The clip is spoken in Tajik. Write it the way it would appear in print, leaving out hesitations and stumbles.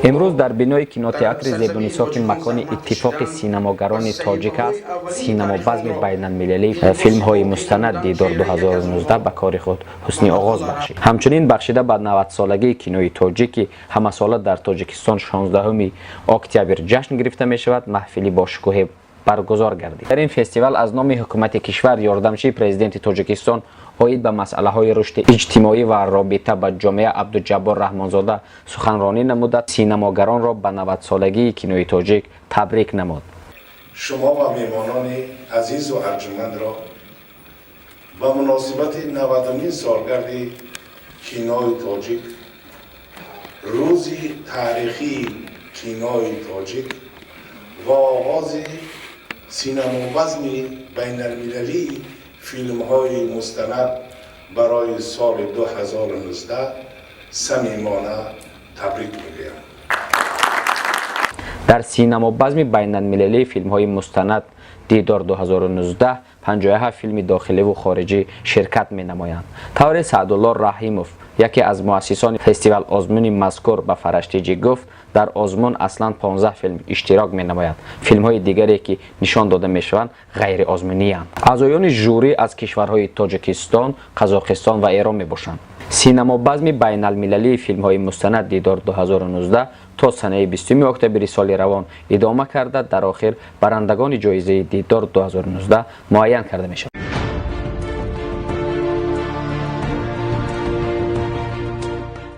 Имрӯз дар бинои кинотеатри Зебунисо, ки макони иттифоқи синамогарони тоҷик аст, синамобазми байналмилалии филмҳои мустанад «Дидор 2019» ба кори худ ҳусни оғоз бахшид. Ҳамчунин, бахшида ба 90-солагии кинои тоҷик, ки ҳамасола дар Тоҷикистон 16 октябр ҷашн гирифта мешавад, маҳфили бошукӯҳе баргузор гардид. Дар ин фестивал аз номи ҳукумати кишвар ёрдамчии президенти Тоҷикистон оид ба масъалаҳои рушди иҷтимоӣ ва робита ба ҷомеа Абдуҷаббор Раҳмонзода суханронӣ намуда, синамогаронро ба 90-солагии кинои тоҷик табрик намуд. Шумо ва меҳмонони азизу арҷумандро ба муносибати 90-умин солгарди кинои тоҷик, рӯзи таърихии кинои тоҷик ва оғози синамобазми байналмилалии филмҳои мустанад барои соли 2019 самимона табрик мегӯям. Дар синамобазми байналмилалии филмҳои мустанад «Дидор 2019» 57 филми дохиливу хориҷӣ ширкат менамоянд. Тавре Саъдулло Раҳимов, яке аз муассисони фестивал озмуни мазкур, ба Фараш Тҷ гуфт, дар озмун аслан 15 филм иштирок менамояд. Филмҳои дигаре, ки нишон дода мешаванд, ғайриозмуниянд. Аъзоёни жюри аз кишварҳои Тоҷикистон, Қазоқистон ва Эрон мебошанд. Синамобазми байналмилалии филмҳои мустанад «Дидор 2019» то санаи 20 октябри соли равон идома карда, дар охир барандагони ҷоизаи «Дидор 2019» муайян карда мешавад.